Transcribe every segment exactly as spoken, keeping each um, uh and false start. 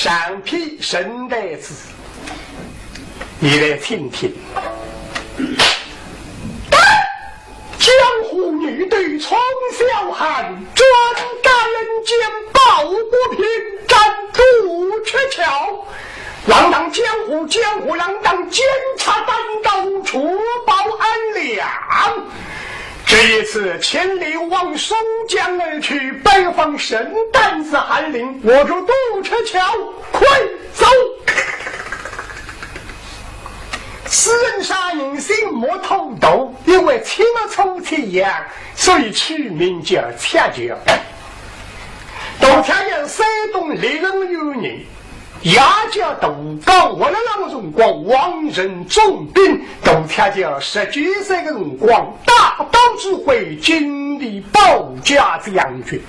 长篇神台词，你来听听。江湖女斗冲霄汉，专打人间报国平，斩杜鹊桥。浪荡江湖，江湖浪荡，奸贼当道，除暴安良。这一次千里望松江而去，拜访神台词韩林，我祝杜鹊桥快走。此人啥人？姓木头头，因为吃了粗吃一样，所以取名叫鹊桥。杜鹊桥山东历城县人， 爷叫杜刚，活勒浪辰光王任总兵，杜鹊桥十九岁个辰光，大刀指挥金陵保甲将军。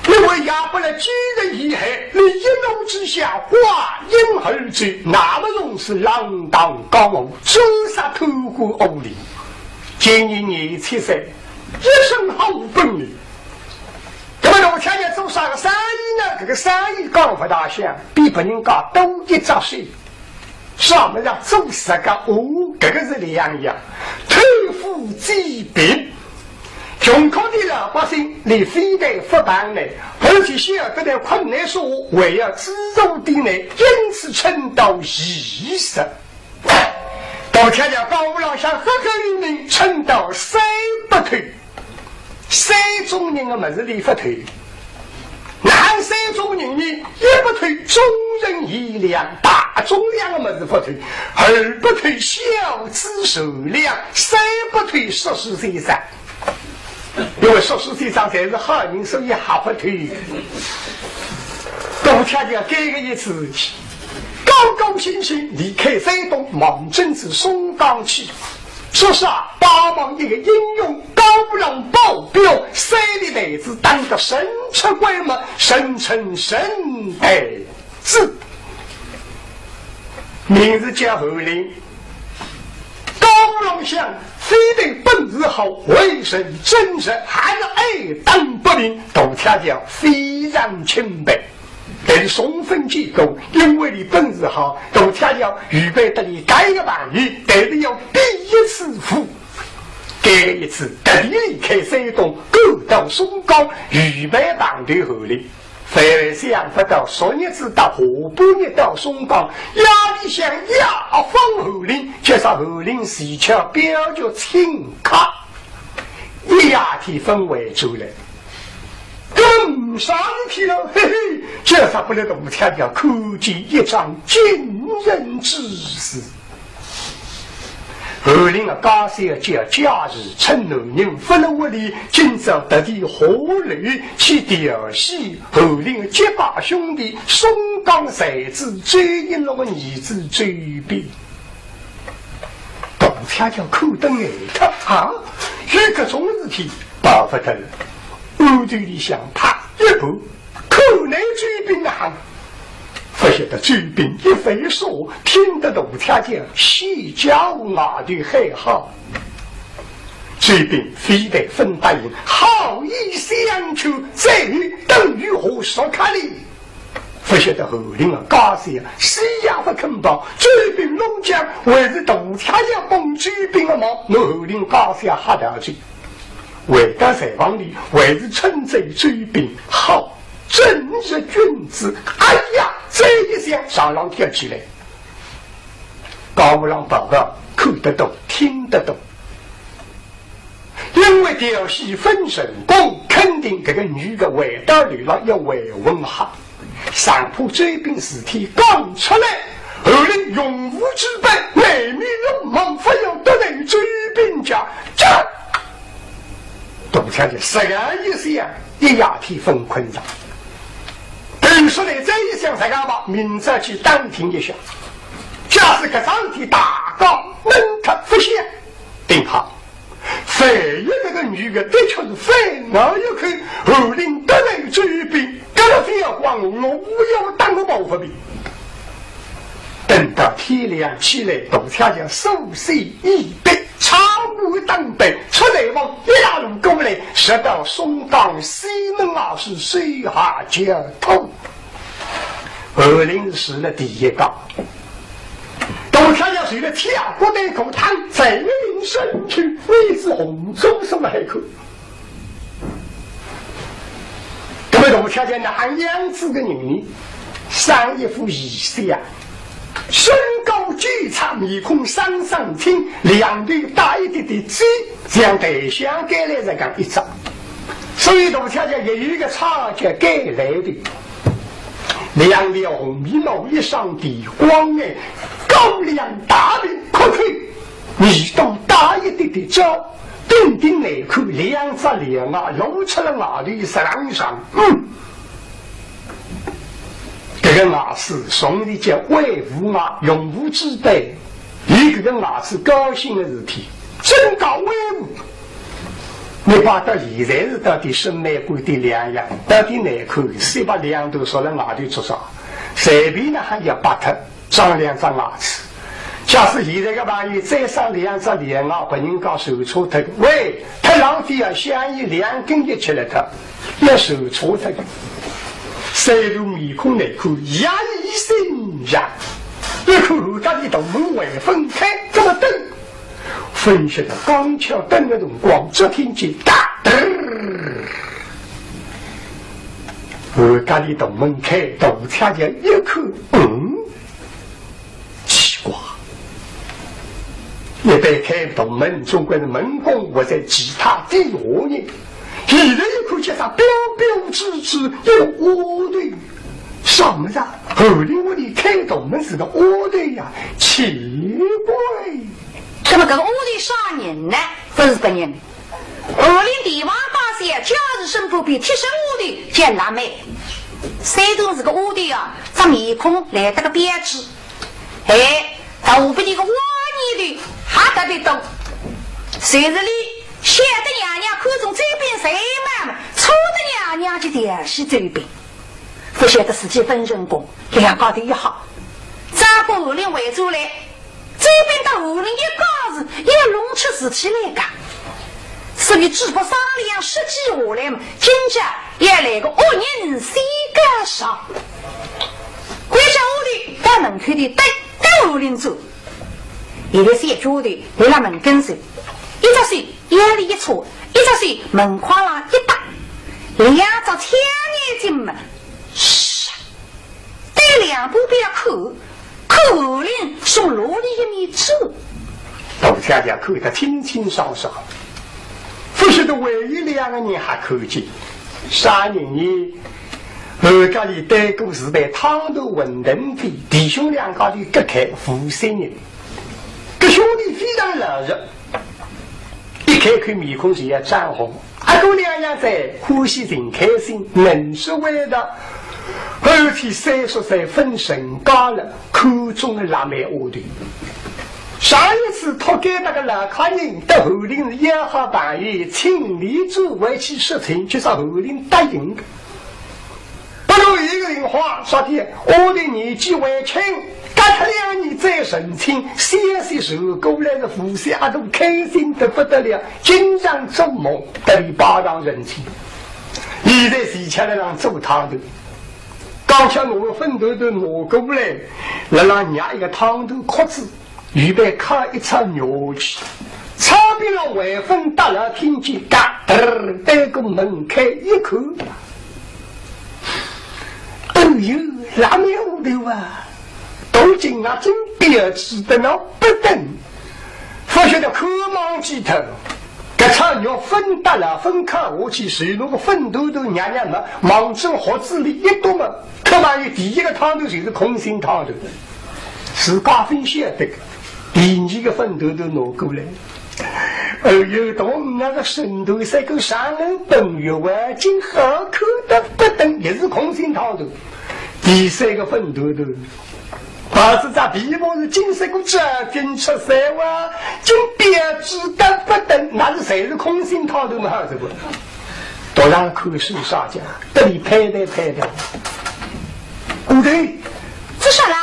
因为爷拨勒奸贼陷害，你一怒之下，挂印而走，那么从此浪荡江湖，斩杀贪官污吏。今年廿七岁，一身好本领。 那么杜鹊桥做啥个生意呢？搿个生意讲勿大响，比别人家多一只手。啥物事啊？做实梗哦，搿个是两样，偷富济贫。穷苦的老百姓连非但勿帮呢，而且晓得困难所在，还要资助的呢，因此称道义士。杜鹊桥江湖浪向赫赫有名，称道三不偷。 三种人个物事俚勿偷。哪三种人呢？一不偷忠臣贤良，大忠良个物事勿偷；二不偷孝子善良，三不偷说书先生。因为说书先生侪是好人，所以也勿偷。杜鹊桥搿个一次，高高兴兴离开山东，望准仔松江去。 说啥？拜望一个英雄高郎保镖，三个台词当得神出鬼没，神称神台词。名字叫侯林，高郎相非但本事好，为人正直，还是爱打不平，杜鹊桥非常钦佩。 但是送分结果，因为俚本事好，杜鹊桥预备搭俚结个朋友，但是要比一次武。搿个一次，特地离开山东，赶到松江，预备碰头侯林。万万想勿到，昨日子搭下半日到松江，夜里向夜访侯林，结果侯林是巧表局请客，一夜天勿回转来。 搿么啥事体了？嘿嘿，叫啥勿勒杜鹊桥看见一桩惊人之事。侯林个家小叫家事，趁男人勿勒屋里，今朝特地下楼去调戏侯林个结拜兄弟，松江才子周应龙个儿子周斌。 杜鹊桥看得呆脱啊！有搿种事体，跑勿得了。暗地里向啪一步，看搿周斌个行。勿晓得周斌一番说，听得杜鹊桥喜交外头喊好。周斌非但勿答应，好意相求，再等于何时开哩？ 勿晓得侯林个家小死也勿肯报，周斌弄僵，还是杜鹊桥帮周斌个忙，拿侯林家小吓得去。回到柴房里，还是称赞周斌好，正直君子。哎呀，这一想，床浪跳起来。高郎报告，看得懂，听得懂。 因为调戏勿成功，肯定搿个女个回到楼浪要回魂好。生怕周斌事体讲出来，侯林用武之辈，难免落网，勿要得罪周斌家。这，杜鹊桥实梗一想，一夜天勿困着。等说来再一想，实梗吧，明朝去打听一下。假使搿桩事体大家闷头勿响，定好。 万一搿个女个的确是反咬一口，侯林得罪周斌，搿个非要怪我，我要打个报复兵。等到天亮起来，杜鹊桥梳洗已毕，穿好打扮，出柴房一拉路过来，直到松江西门外是水下交通。侯林是了第一个。大小姐随了跳过对过汤，在林深处，你是红中什么海口。那么大小姐那样子的人呢，生一副仪相啊，身高体长，面孔生生青，两头带一点点尖，像台香该来这样一只。所以大小姐也有一个差价该来的。两条红眉毛一双的光眼，高粱大鼻阔口，耳朵大一点点尖，顶顶来看，两只两牙露出了外头一上上，嗯，这个牙齿从前叫威武牙，用武之辈，有这个牙齿高兴的事体，真高威武。 你把到现在是到底审美观的两样，到底难看，先把两头说了外头做啥？随便哪哈也拔脱，长两只牙齿。假使现在个朋友再生两只两牙，把人家手抽脱，喂，他浪费啊，相爷两根也吃了他，也手抽脱个。虽然面孔难看，也一身呀。一看后家里头门外分开，这么等 分晓得刚巧等个辰光，只听见哒嘚儿，后家里大门开，大小姐一看，嗯，奇怪，一般开大门总归是门公或者其他底下人，现在一看，叫啥标标致致一个丫头，啥么子啊？侯林屋里开大门是个丫头呀，奇怪。 那么搿个丫头啥人呢？勿是别人，侯林地方大小，家世深厚，比贴身丫头叫辣妹。虽然是个丫头啊，只面孔来得个标致，哎，大不过个歪念头还特别多。就是哩晓得娘娘看中这边才嘛，错得娘娘就调戏这边。 勿晓得自己分成功，两家头一好，再把侯林围住来，这边到侯林一家子也弄出事体来个。所以主仆商量设计下来嘛，今朝要来个恶人先告状。关照丫头到门口里等，等侯林走。现在小丫头来了门跟前，一只手 腰里一叉，一只手门框浪一搭，两只青眼睛嘛，唰，对两旁边看，看侯林从哪里一面走。大小姐看得清清爽爽，勿晓得还有两个人还看见，啥人呢？后家里对过是被汤团馄饨店，弟兄两家头隔开无三人，搿兄弟非常老实， 一开口面孔就要涨红。阿哥两样在欢喜寻开心，能说会道，而且三十岁分人家了，看中了辣妹丫头。上一次托该搭个老客人到侯林是要好朋友，请里转回去说情，就说侯林答应的。 不过一个人话说的，我的年纪还轻，隔脱两年再成亲，消息传过来是无锡阿哥开心得不得了，经常做梦，得里拜堂成亲。现在提起来让做汤团，刚才我们粉团团拿过来，辣辣捏一个汤团壳子， 预备烤一只肉去，窗边浪还朆搭了听见嘎噔儿，对过门开一看，哎呦，辣妹丫头啊，大金啊真标致得了不得了，勿晓得看望几头。 搿只肉朆搭了朆烤下去，随后个粉团团捏捏嘛，望准盒子里一厾嘛，看嘛，伊第一个汤团就是空心汤团，自家勿晓得个。第二个粉团团拿过来，哎呦，大五阿哥个身段像个上等朋友啊，真好看得不得了，也是空心汤团。第三个粉团团 抱仔只皮包是金色个，这真出色哇，真标致得不得了，那是侪是空心汤团嘛，是不？头浪看书啥家，得里拍拍拍拍。丫头，做啥啦？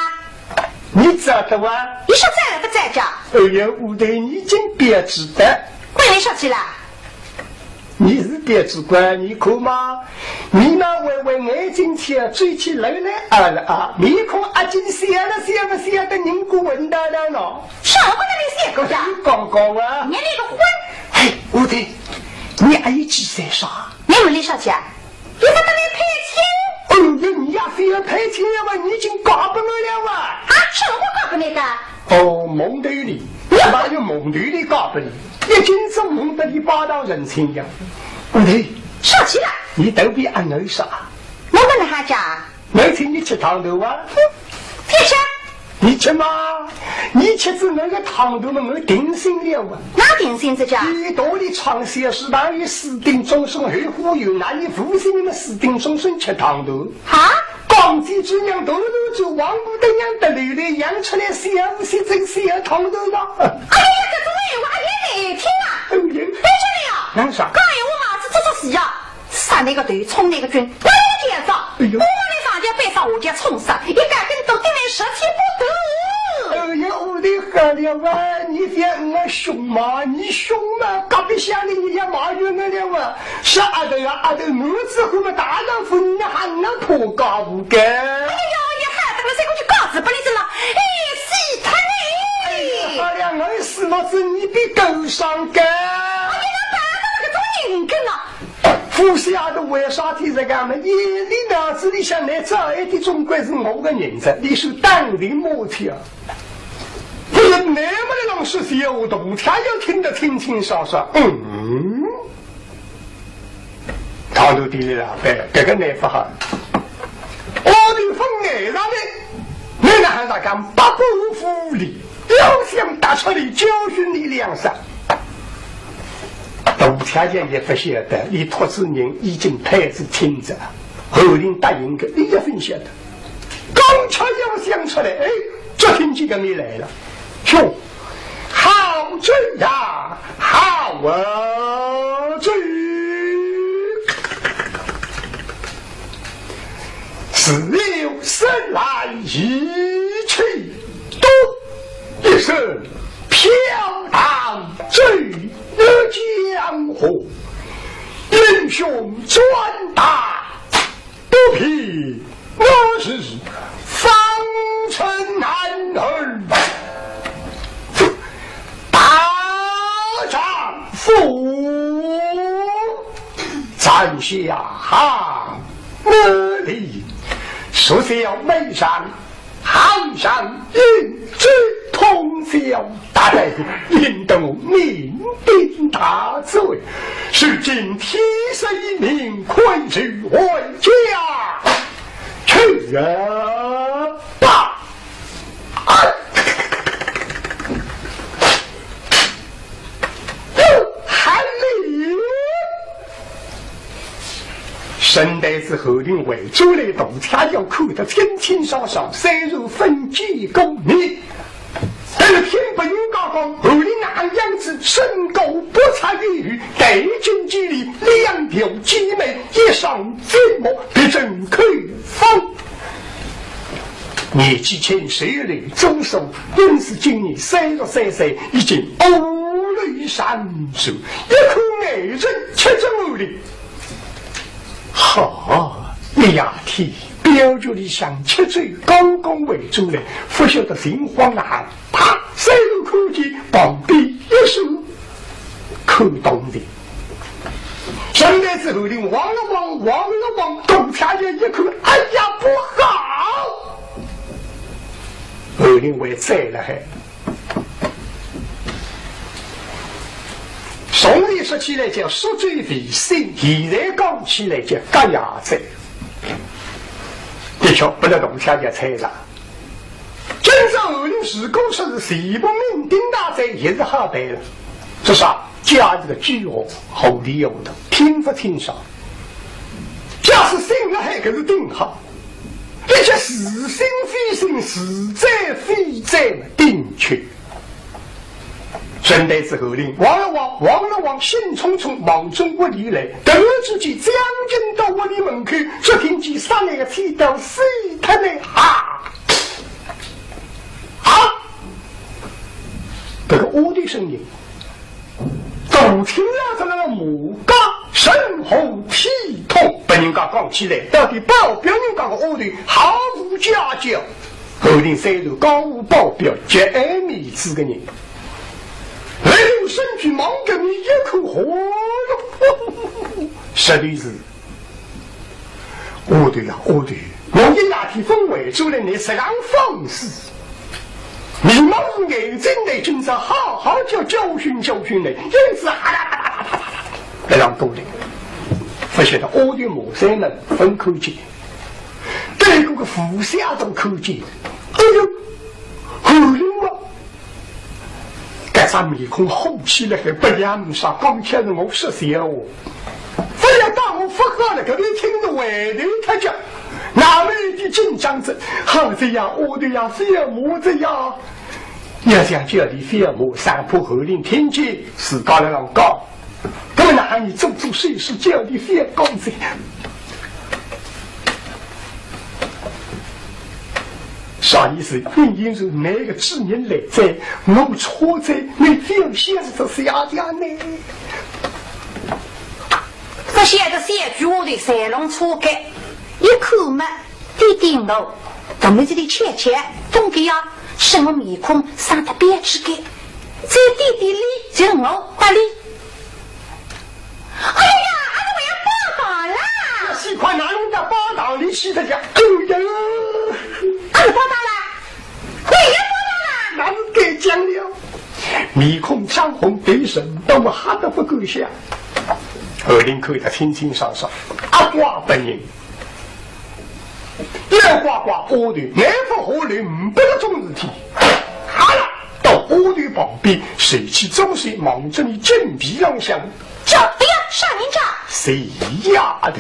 你晓得哇？你晓得了不在家？哎呀，丫头，你真标致得。关你啥事啦？你是别只怪，你看嘛，你那微微眼睛前追起来了啊了啊，面孔啊，真笑了，笑不笑的，人过混蛋了咯。啥不能笑个呀？你讲讲啊。你那个混！哎，我的，你还有几岁啥？你没理啥去啊？你怎么没拍清？哦，你也非要拍清了哇？你已经嫁给我了哇？啊，什么嫁给你的？哦，蒙头里，哪有蒙头里嫁给你？一定是蒙得你八道人亲呀。不对，啥去了？你都比俺儿啥？我跟他讲。我请你吃糖头啊。哼，别吃。你吃嘛，你吃仔我个糖头嘛，我定心了啊。哪定心仔家？你到底唱些是哪有私定终身后花园，哪有无心你们私定终身吃糖头？啊？讲起主娘大路就王母的娘的流泪养出来小五十只小糖头了。哎呀，这种闲话还难听啊！哎呀，别吃了呀！干啥？讲闲话嘛，是做做事呀。 上那个头，冲那个军，我也见着。哎呦，我那上家背上我家冲上，一个跟斗地面十七不得。哎呀，我的好了啊，你别我凶嘛，你凶嘛，隔壁乡里你也骂人了啊。是阿头啊，阿头，我之后嘛，大丈夫你还能破家务个？哎呀，你害得我这个去告辞不离身了，哎，死他呢！哎呀，好了，我死么子，你比狗上个。哎呀，那哪能那个种人跟啊？ 夫妻阿头为啥体这个么？眼里脑子里想，那这一点总归是我个人哉，你是当人莫听。不是那么的东西，小大家要听得清清爽爽。嗯，糖头店里了，哎，这个难不好。我的分眼上的，你哪还敢八股无礼？ 要想打出来教训你两声。大太监也不晓得，伊托仔人已经派仔亲哉，侯林答应个，伊也勿晓得。刚巧要想出来，哎，只听见个你来了。哟，好酒呀，好酒！自有生来意气 多一声飘荡走江湖，英雄专打肚皮，我是方寸男儿大丈夫。斩下我的说笑眉上 行上一枝通霄，大胆引得我酩酊大醉，如今天色已明，快速回家去吧。啊！喊你！ 沈黛珠侯林回转来，大太监看得清清爽爽，虽然勿见过面，但是听别人家讲，侯林那样子身高不差一余，带进几里，两条鸡眉，一双金目，别正口风。年纪轻，虽然中书，因此今年三十三岁，已经五六三岁，一口眼神吃着侯林。 好，一夜天，表局里向吃酒，刚刚回转来，勿晓得情况哪能，啪，三头看见旁边一手看东的。沈黛珠侯林望了望，望了望，大太监一看，哎呀，不好！侯林还在了海。 从前说起来叫宿醉未醒，现在讲起来叫隔夜醉。的确，拨勒大太监猜着。今朝侯林如果说是全部酩酊大醉，也是好办了。至少家里个居户，好里有的，听勿清爽。假使醒了海，搿是顶好。 而且似醒非醒，似醉非醉嘛，的确。沈黛珠侯林望了望，望了望，兴冲冲望准屋里来，突然之间将近到屋里门口，只听见刹那个气到死脱了啊！啊！搿个屋里声音，大清早的那个马家神乎体统，拨人家讲起来，到底保镖人家个丫头毫无家教。后头虽然江湖保镖，极爱面子个人，来了身体望个你一口火哟，实在是 丫头呀，丫头，我一夜天分外出来，你实梗放肆。你们眼睛内今朝好好叫教训教训你，因此哈啦啦啦啦啦啦啦，搿样过来，勿晓得丫头马三呢，勿看见，对搿个副相都看见，哎哟，后头嘛， 搿张面孔红起来，还勿像啥，刚才是我说笑话。勿要当我勿好了，搿边听得回头脱脚，那么有点紧张着，好着呀，我的呀，小魔子呀，要想叫你小魔，生怕后头听见，自家来浪讲。 搿么哪能做做事是叫你覅讲哉？啥意思？明明是倷个主人来哉，我错哉，倷覅想着是啥样呢？勿晓得三句话头侪弄错个，一看嘛，点点头，大拇指里吃吃，懂个呀，什么面孔生得标致个，再点点头，就我搭俚。 哎呀，阿是我要报堂啦！死快哪能到报堂里去的呀？哎呀，阿是报堂啦？我也报堂啦！那是该讲了。面孔涨红，对人都吓得勿敢笑。后头看得清清爽爽，阿怪勿认。 老怪怪丫头，难不下来呒不搿种事体。好了，到丫头旁边，随即转身望着俚颈皮浪向扎。哎呀，啥人扎？死丫头！哦。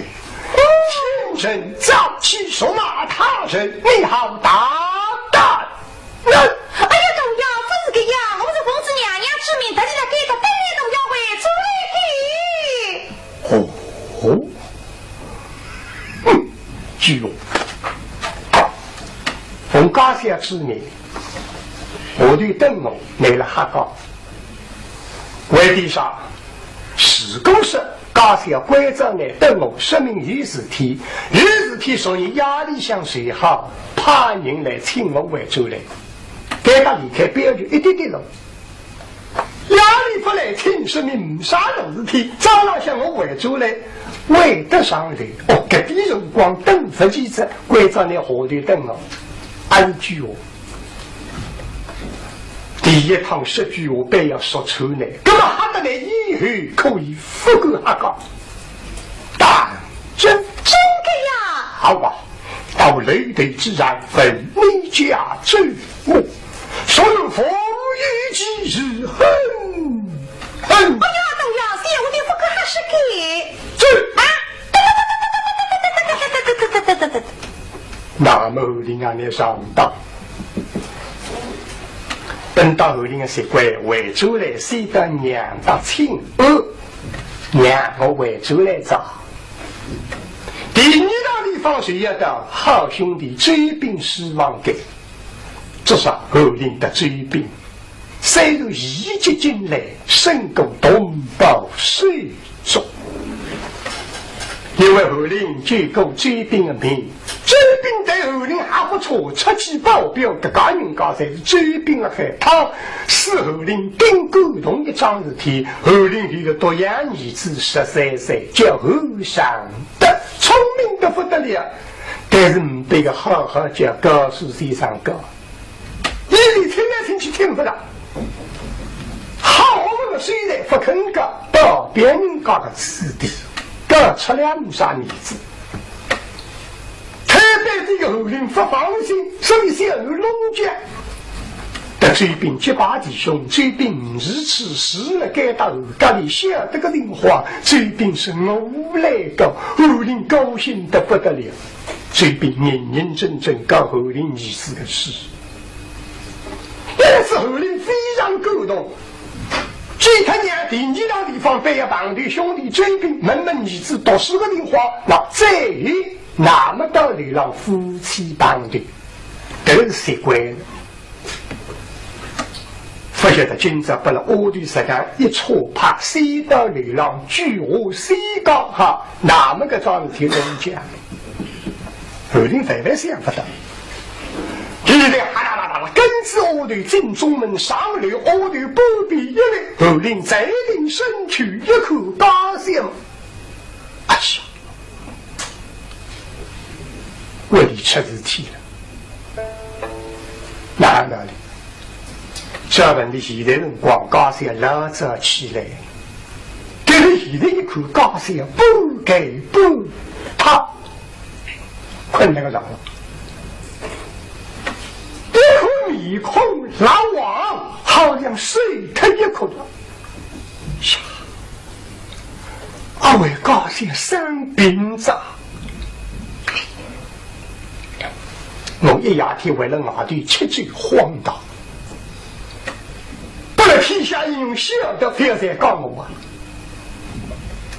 清晨早起说骂他人，你好大胆！哎呀，大爷，勿是个呀，我是奉仔娘娘之命，特地来赶个灯笼，要回转来的。哦。 哼，举哦。奉家小之命，下头灯笼倷来瞎搞。为点啥？如果说家小关照倷灯笼，说明有事体，有事体说倷夜里向睡好，派人来请我回转来，该搭离开标局一点点路。 夜里勿来请，说明呒啥大事体，早浪向我回转来，会得上来。哦，搿点辰光等勿及哉，关照倷下头灯笼。阿是举哦。第一趟说句话，板要说穿呢，搿么吓得倷以后可以勿敢瞎讲。当真？真个呀？好啊。 到楼台之上问你家主母，说有父母有几时？哼，哼。哎呀，大爷，小的勿敢瞎说个。这啊，那么后头啊，你上当。等到后头啊，习惯回转来，先到娘搭请安，娘，我回转来哉。 第二趟地方就要到好兄弟周斌书房间，这是侯林搭周斌，虽然一直进来，胜过同胞手足。因为侯林见过周斌的面，周斌对侯林还不错，出去保镖，搿家人家侪是周斌的海淘，使侯林顶感动一桩事体，侯林有个独养儿子十三岁，叫侯尚 德，聪明得不得了，但是呒不个好好叫，告诉先生讲，伊连听来听去听勿着，好好的虽然勿肯讲，到别人家的子弟，讲出来呒啥面子。特别这个侯林勿放心，所以先后弄僵。 得周斌结拜弟兄，周斌呒是出世了，该搭后家里晓得个情况，周斌是我来讲，侯林高兴得不得了。周斌认认真真讲侯林儿子的事，因此侯林非常感动。见他娘第二趟地方，板要碰头兄弟周斌问问儿子读书的情况，那再有，那么到头浪夫妻碰头，搿是习惯。勿晓得今朝拨勒丫头实梗一戳，啪，先到楼浪，鬼话先讲哈，那么搿桩事体弄僵。后头万万想勿到，现在哈啦啦啦啦，跟仔丫头进中门，上楼，丫头半边一立，后头站定身体一看，家小，哎呀，屋里出事体了。哪能道理？照问题现在辰光，家小老早起来，搿个现在一看，家小半跪半趴，困辣个床上，一副面孔蜡黄，好像死脱一样。呀，阿会家小生病哉？我一夜天为了外头吃酒荒唐，拨勒天下英雄晓得，覅再讲我啊。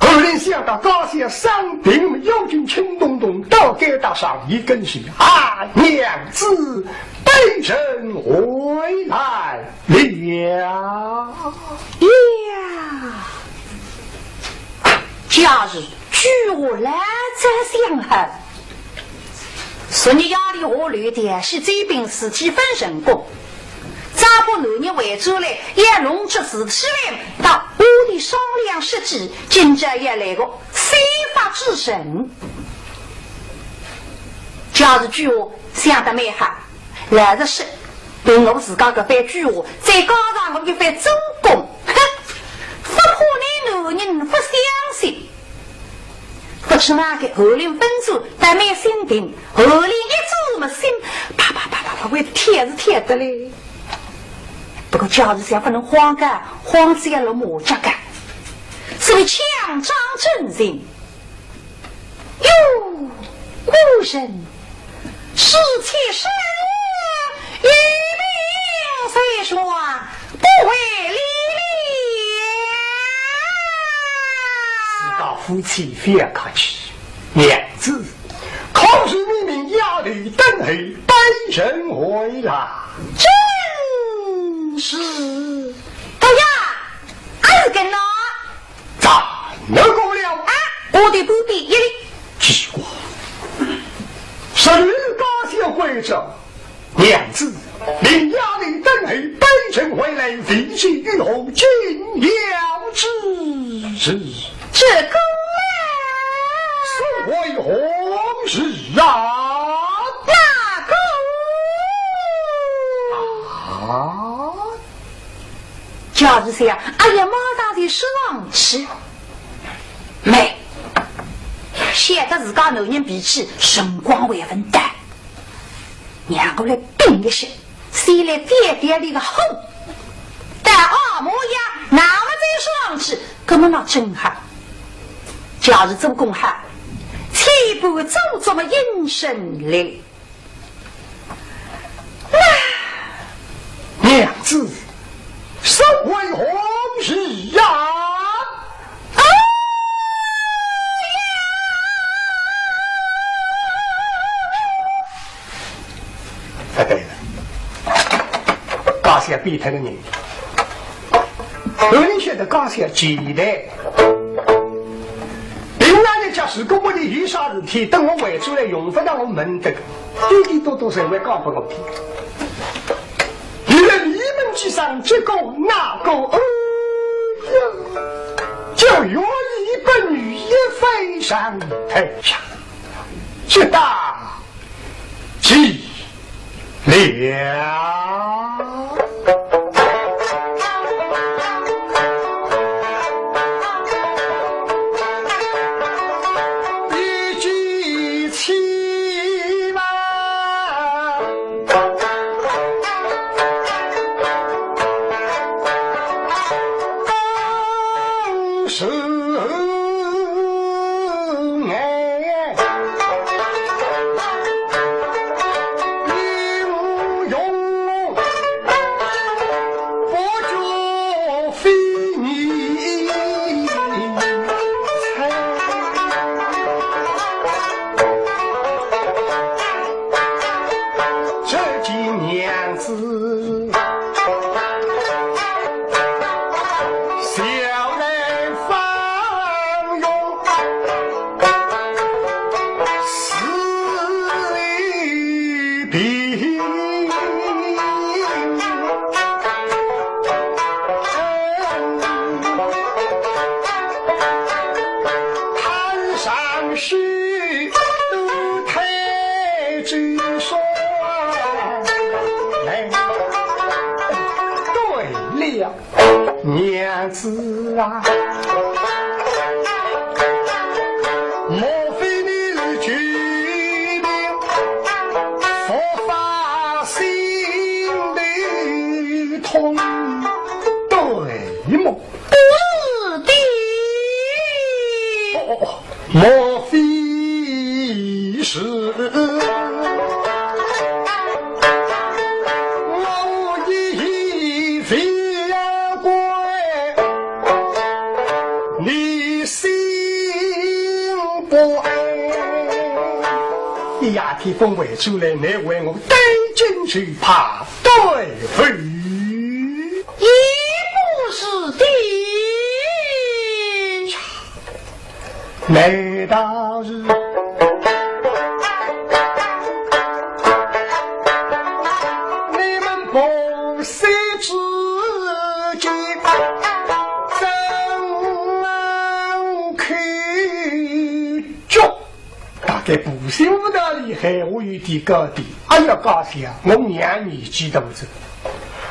后来想到家小生病，要紧轻咚咚到该搭上一根线，啊，娘子，卑人回来了。呀，假如鬼话来再想哈。昨日夜里下楼调戏周兵事体朆成功，只好男人回转来，要弄出事体来，搭丫头商量设计，今朝要来个先发制人。假如鬼话想得蛮好， 老实说，凭我自家搿番鬼话，再加上我一番武功，哼，勿怕倷男人勿相信。勿知哪个后头分数倒蛮心定，后头一做么心，啪啪啪啪啪，会跳是跳得嘞。不过假如想勿能慌个，慌是要落马脚个，所以强装镇定。 哟，夫人，此起是有病在床，不会理了。自家夫妻覅客气，娘子，可是你命丫头等候卑人回来？正是。对呀，阿是跟喏。 咋能够了？啊，丫头半边一立。奇怪，实是家小关照，娘子，命丫头等候卑人回来，未知有何紧要之事。这个啊，所为何事啊？那个啊。 假如想，哎呀，马上就说上去。慢，晓得自家男人脾气，辰光还朆到，让我来屏一歇，先来吊吊俚个火。待阿毛爷那么再说上去，搿么那正好。假如做功好，千般做作么应声来。 娘子，所为何事啊？啊！勿对了，家小变脱个人。 后来晓得家小急得，平常日脚如果屋里有啥事体，等我回转来用勿着我问得个，滴滴答答侪会讲拨我听。现在里门之上，这个那个，哎呀，叫愿意拨女一番上台呀，这大 急了。一记气嘛，当时 哎，你无用是都太子说来，对了，娘子啊，莫非你是救命佛法心头痛？对么？ 是的。哦，哦，哦，莫非是我已非要怪你心不安？哎呀，天风回转来，你为我带进去吧。 对否？也不是的。难道是你们不识之间，怎肯 大概不晓得伊闲话有点高点。哎呀，家小，我娘年纪大哉，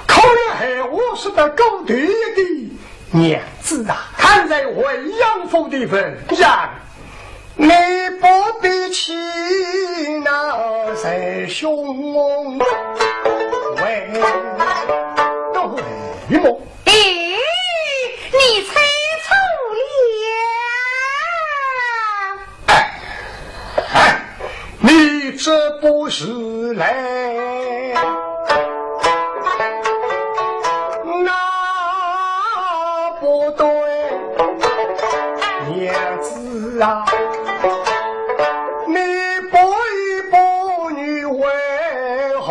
可能闲话说得过头一点。娘子啊，看在为养父的份上，你不必气恼，在胸怀。对么？ 哎，你猜错了。哎，哎，你这不是来那不对，娘子啊，你不依不饶为何？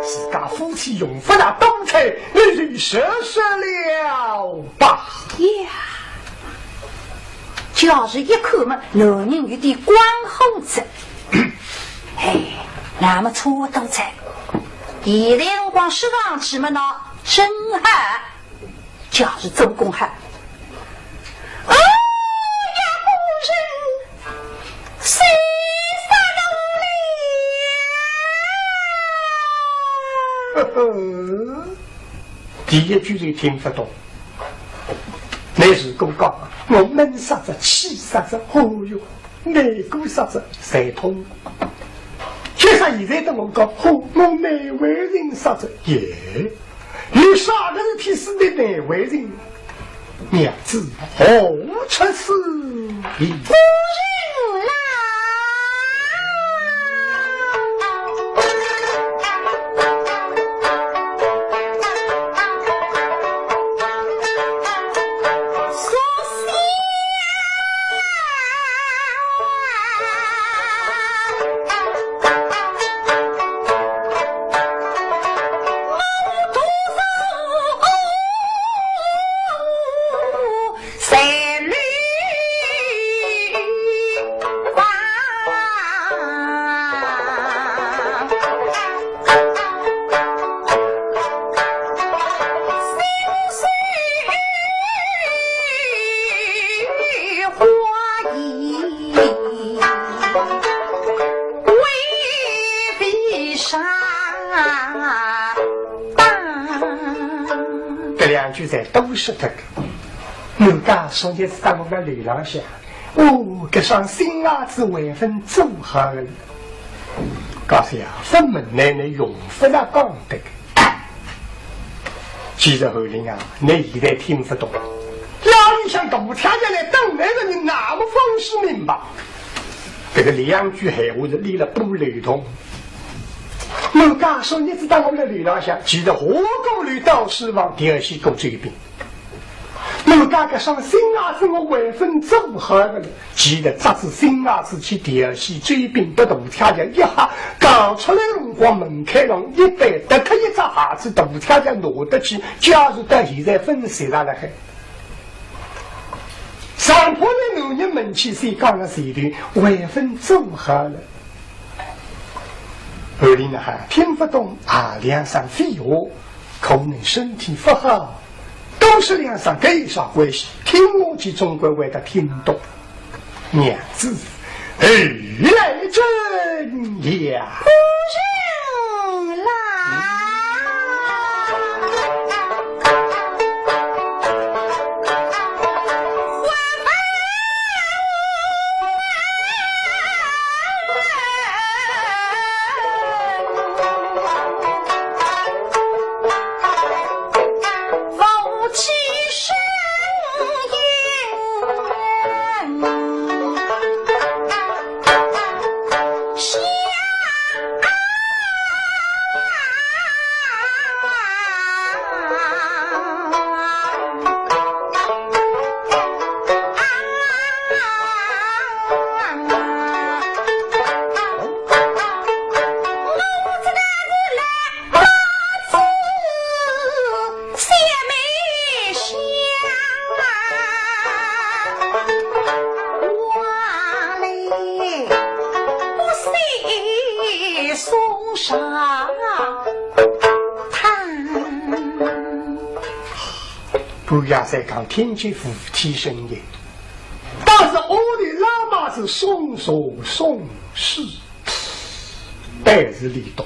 自家夫妻用勿着多猜，你就说说了吧。呀，家主一看嘛，男人有点光火哉。哎，那么差勿多哉。现在辰光说上去嘛，那真好。 家主做功好。哦呀，夫人，谁杀了你？第一句就听勿懂。乃是讲我闷杀哉，气杀哉，哦哟，难过杀哉，侪通。就像现在的我讲，哦，我难为情杀哉，耶。 有啥个事体使得难为情？娘子何出此言？夫人啦，说些 搿两句侪多说脱个。人家昨日子当我辣楼浪向，哦，搿双新鞋子还朆做好个。告诉呀，分明乃用勿着讲个。 其实侯林啊，你现在听勿懂。夜里向大太监来等来个人，那么方始明白。搿个两句闲话是连了不流通。我告诉你，只当我辣楼浪向，其实下过楼到书房，第二先过这一遍。我讲搿双新鞋子我还朆做好个呢。 其实着仔新鞋子去调戏追兵，拨大太监一吓，逃出来个辰光门槛浪一扳，脱脱一只鞋子，大太监拿得去，家主到现在朆拾着辣海。上铺的男人门前先讲了前头，还朆做好了。侯林呐，听勿懂啊，两声废话，可能身体勿好，多说两声，搿有啥关系？听下去总归会得听懂。娘子，后来怎样？夫人来。夫妻生有缘。 半夜三更听见扶梯声音，但是屋里喇嘛是松松松松，但是里头，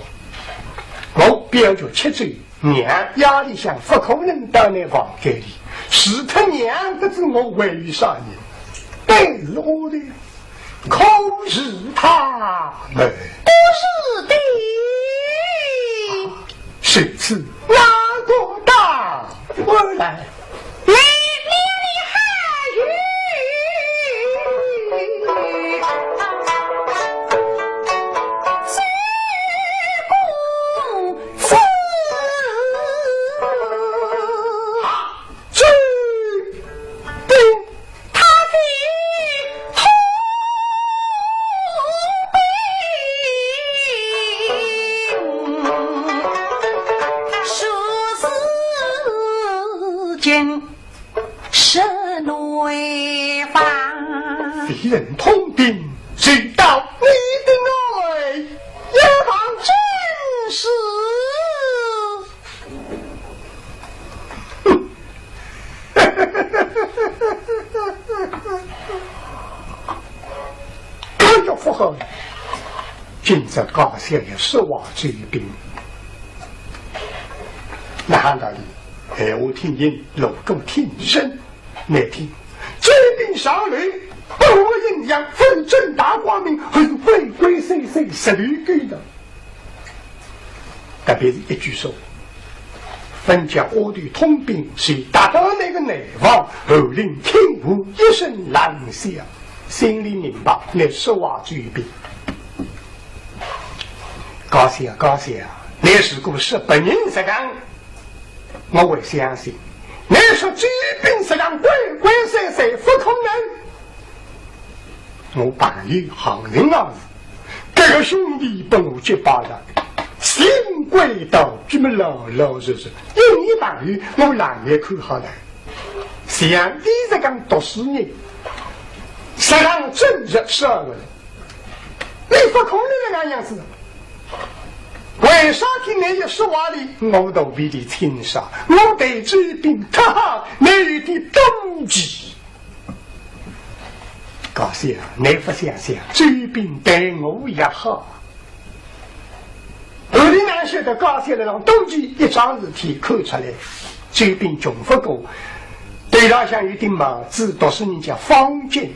我表舅吃酒，娘夜里向勿可能到㑚房间里，除脱娘搿种我还有啥人？但是屋里 可是他们。不是的。谁知哪个大官来？来，你的好运。这公子。啊，这兵 他的通兵，数字经十内方。谁人通兵，谁到你的内，也当真是 搿就勿好了。今朝家小爷说话周兵，哪能道理？闲话听清，路过听真，难听。周兵上楼，不务营养，勿正大光明，还是鬼鬼祟祟，十里勾当。 特别是一句说，分家丫头通兵是踏到那个内房，后领听我一声冷笑，心里明白，那说话周兵。家小，家小，你如果说别人实梗，我会相信。你说周兵实梗鬼鬼祟祟，勿可能。 我朋友行情啊是，搿个兄弟拨我结巴了，循规蹈矩么老老实实，因为朋友我冷眼看好了。像伊实梗读书人，实梗正直是个人，你勿可能搿能样子。为啥体你一说话里，我肚皮里清爽，我对周兵忒好，你有点妒忌。 家小，你勿想想，周兵对我也好。后头哪晓得家小辣浪肚皮一桩事体看出来，周兵穷勿过，头浪向有顶帽子，读书人家方巾，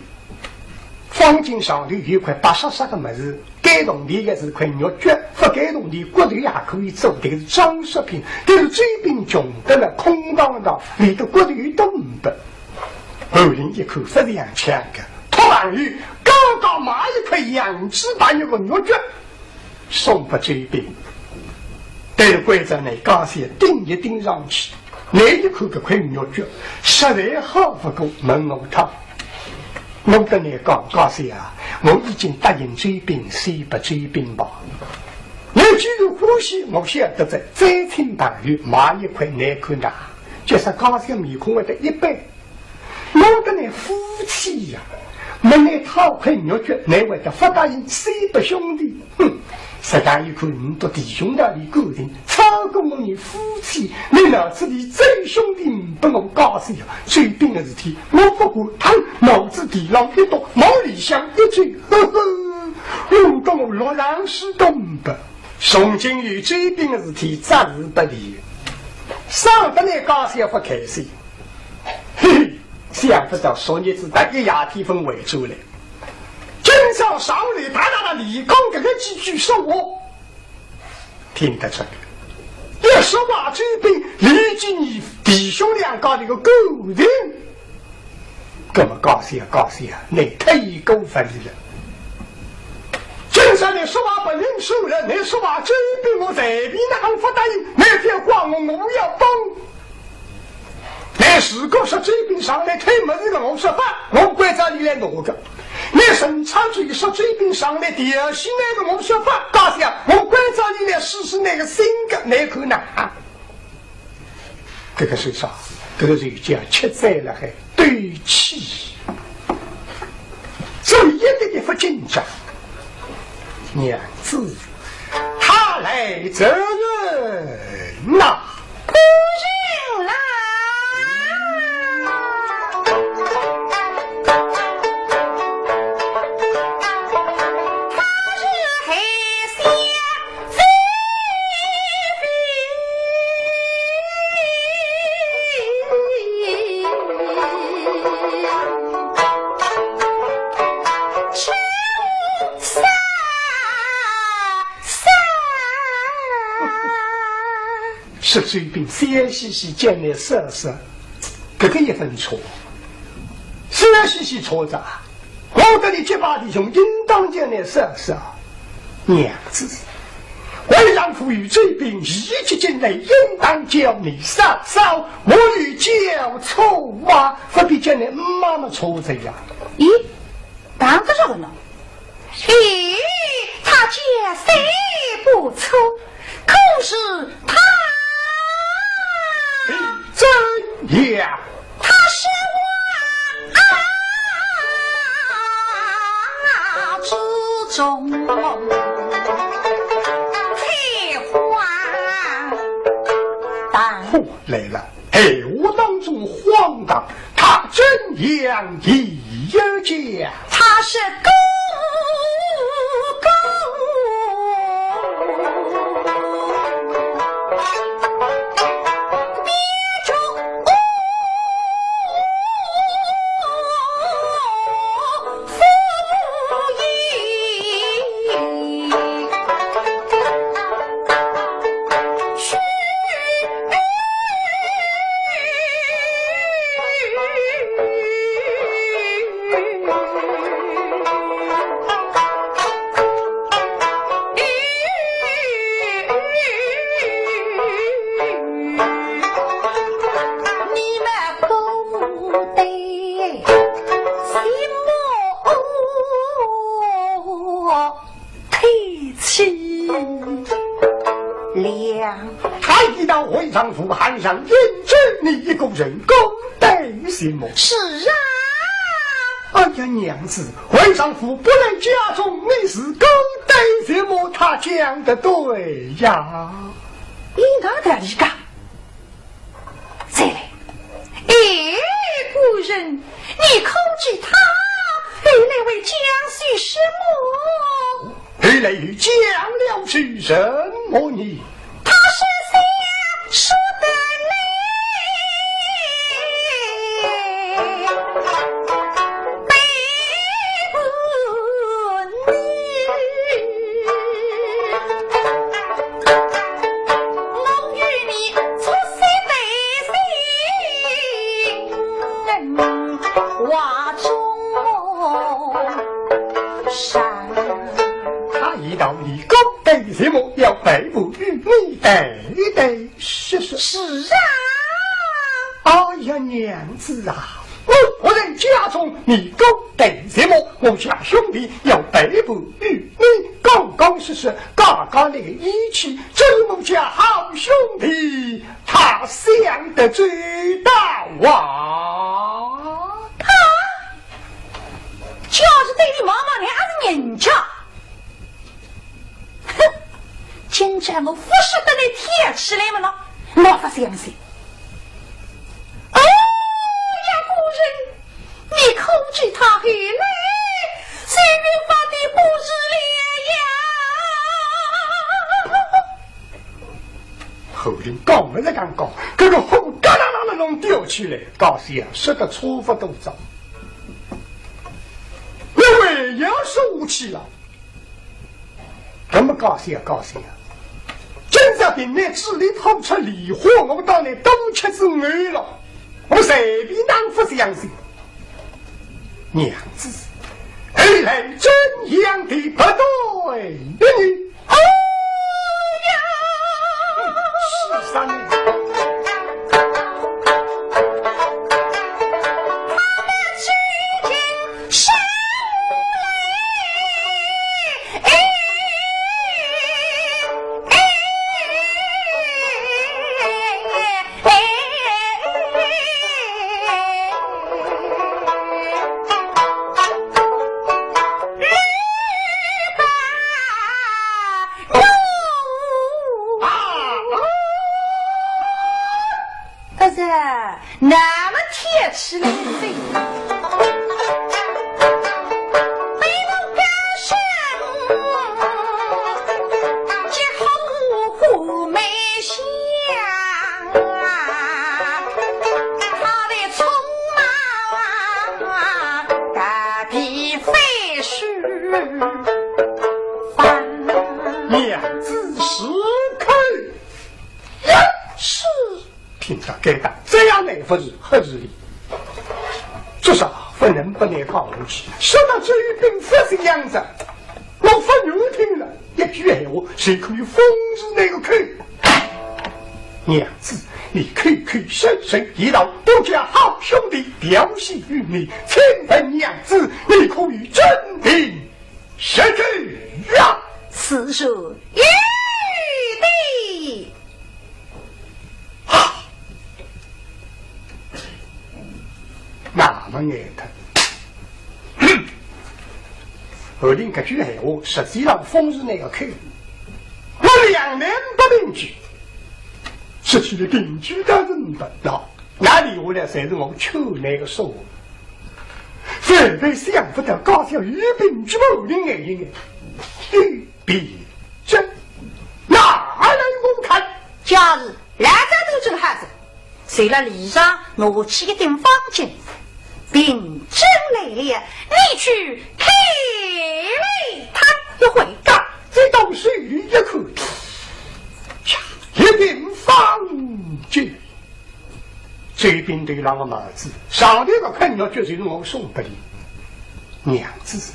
方巾上头有块白煞煞个物事， 该铜钿个是块玉珏，勿该铜钿骨头也可以做，迭个是装饰品。但是周兵穷得了，空荡荡，连个骨头都呒不。后领一看，勿像抢个，托朋友，刚刚买一块羊脂白玉个玉珏，送拨周兵。但是关照呢，家小盯一盯上去， 你一看搿块玉珏，实在好勿过，问我讨。我跟你讲，家小啊，我已经答应周兵，先拨周兵吧。你既然欢喜，我晓得哉，再请朋友买一块，你看哪？就说家小面孔会得一板。我跟你夫妻呀，问你讨块玉珏，你会得勿答应，先拨兄弟。哼，实梗一看，倷笃弟兄道理感情，超过我倷夫妻，倷脑子里最凶的呒不我家小，周斌个事体，我勿管，倷脑子地浪一笃，脑里向一转，呵呵，弄得我落浪是东北。从今有周斌个事体，再是勿理。上得来家小勿开心，嘿嘿，想勿到昨日子搭一夜天分回转来。 今朝上来大大大里讲搿个几句说话，听得出个。一说话，周斌立即倷弟兄两家头个感情，搿么家小家小，倷太过分了。今朝倷说话勿认输了，倷说话周斌我随便哪哼勿答应，倷覅怪我，我要帮。 倷如果说周斌上来偷物事个，我说法，我关照倷来拿个。倷陈昌嘴说周斌上来调戏倷个，我说法，家小，我关照倷来试试倷个性格，倷看哪？搿个是啥？搿个是叫吃醉了还对气。 所以一点点勿紧张。娘子，他来则人呐。不人啦。他是黑心 是周斌笑嘻嘻叫倷嫂嫂，搿个一分错，笑嘻嘻错哉。 我搭倷结拜弟兄应当叫倷嫂嫂。娘子，为丈夫与周斌一起进来，应当叫倷嫂嫂，我有叫错啊，勿必叫倷妈妈错哉呀。咦，当个啥个呢？咦，他叫谁不错，可是他怎样？ 他是我啊之中最荒唐。来了，闲话当中荒唐，他怎样一样讲？他是公公。 你们可不得什么推辞了。他一到回丈夫，还想应征你一个人，公对什么？是啊。哎呀，娘子，回丈夫不来家中，你是公对什么？他讲得对呀。 应当的理解。再来，哎，夫人，你可知他后来为将些什么？后来又讲了些什么呢？他是想说的嘞。 他一到你公对什么，要背后与你对对是是。是啊。哎呀，娘子啊，我不在家中，你公对什么？我家兄弟要背后与你讲讲是是，讲讲那个义气，这是我家好兄弟，他想得周到啊。他就是对你妈妈那样子人家。哼，叫我勿晓得倷跳起来么咯？我勿相信。哦呀，夫人，你可知他后来是越发的不是了呀？后头讲么是讲讲，搿个火嘎啦啦啦弄吊起来，高兴啊，说得差勿多早。因为要说下去了。 那么高兴啊，高兴啊！今朝凭倷嘴里吐出梨花，我当倷多吃仔亏了，我随便哪能勿相信。娘子，你来怎样的不对呢？哎呀！是啥呢？可是，那么天气冷噻，被我高兴，这呼呼没响啊，他的匆忙啊，大地飞逝。娘子是口。 呀，是。听着该打，这样难不是合时宜。做啥勿能拨倷讲下去？说到这一本勿是样子，我勿愿听了。一句闲话，谁可以封住倷个口？娘子，你口口声声一道，多加好兄弟表示于你，请问娘子，你可以真凭 实据呀！此事有的。啊！那么难得。哼！后头搿句闲话，实际上封住倷个口。我两难不凭据，失去了凭据倒是呒不道。 那留下来侪是我劝倷个说话。万万想不到高兴有凭据，我的眼睛有凭据，拿来我看。假如老早都知道好哉，谁料李上拿起一顶方巾，凭据来了，你去看来他一回。这东西里一看，呀，一顶方巾。 这顶头浪个帽子，上头个困药就是我送拨你。娘子，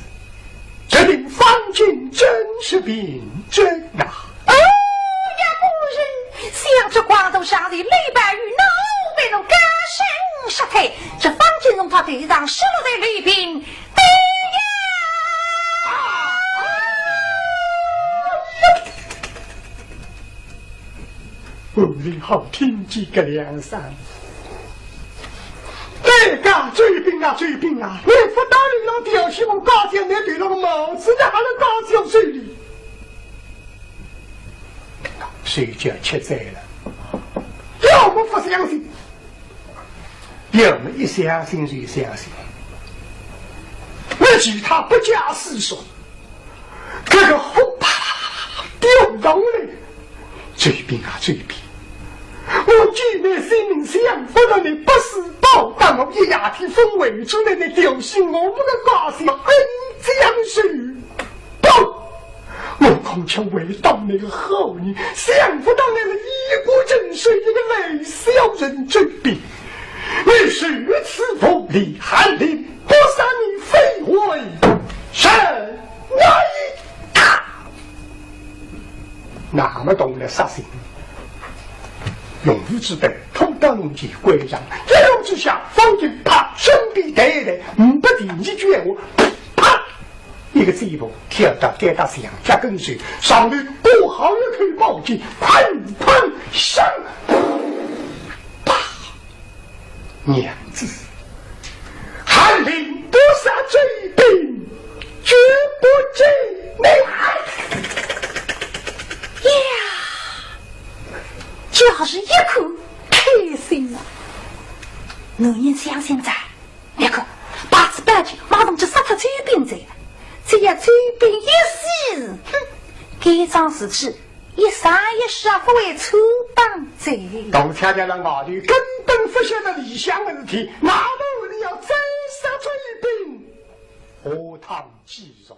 这顶方巾真是凭据呐。哦呀，夫人，想这光头上的李宝玉，哪会被奴高升杀退？这方巾从他头上失落在里边，对呀！ 后头好听见个两声。哎呀，周兵啊，周兵啊，你勿到里浪调戏我高兴，你对那个帽子，你还能高兴谁哩？谁叫吃醉了？要么勿相信， 要么一相信就相信，那其他不假思索，这个火啪啪啪啪啪掉上来。周兵啊，周兵，我救你性命，想不到你不思报答，我一夜天风回转来，你调戏我们的家小，恩将仇报。 我孔雀为当那个好人，想不到那个衣冠禽兽，一个烂小人周兵。你如此无礼，韩林不杀你非为什么也？那么动了杀心，用武之本，拖到龙脊关上，一怒之下，方巾啪，身边带来，呒不第二句闲话，啪， 一个箭步跳到该搭墙脚跟前，上头挂好一口宝剑，砰砰响，啪！娘子，韩林不杀周兵，绝不见你。呀！可是一看，开心啊！男人相信哉，一看，百子百气，马上就杀脱周斌哉。只要周斌一死，哼，该桩事体一生一世也勿会错当哉。大家辣外头根本勿晓得里向个事体，哪能会得要再杀周斌？下趟继续。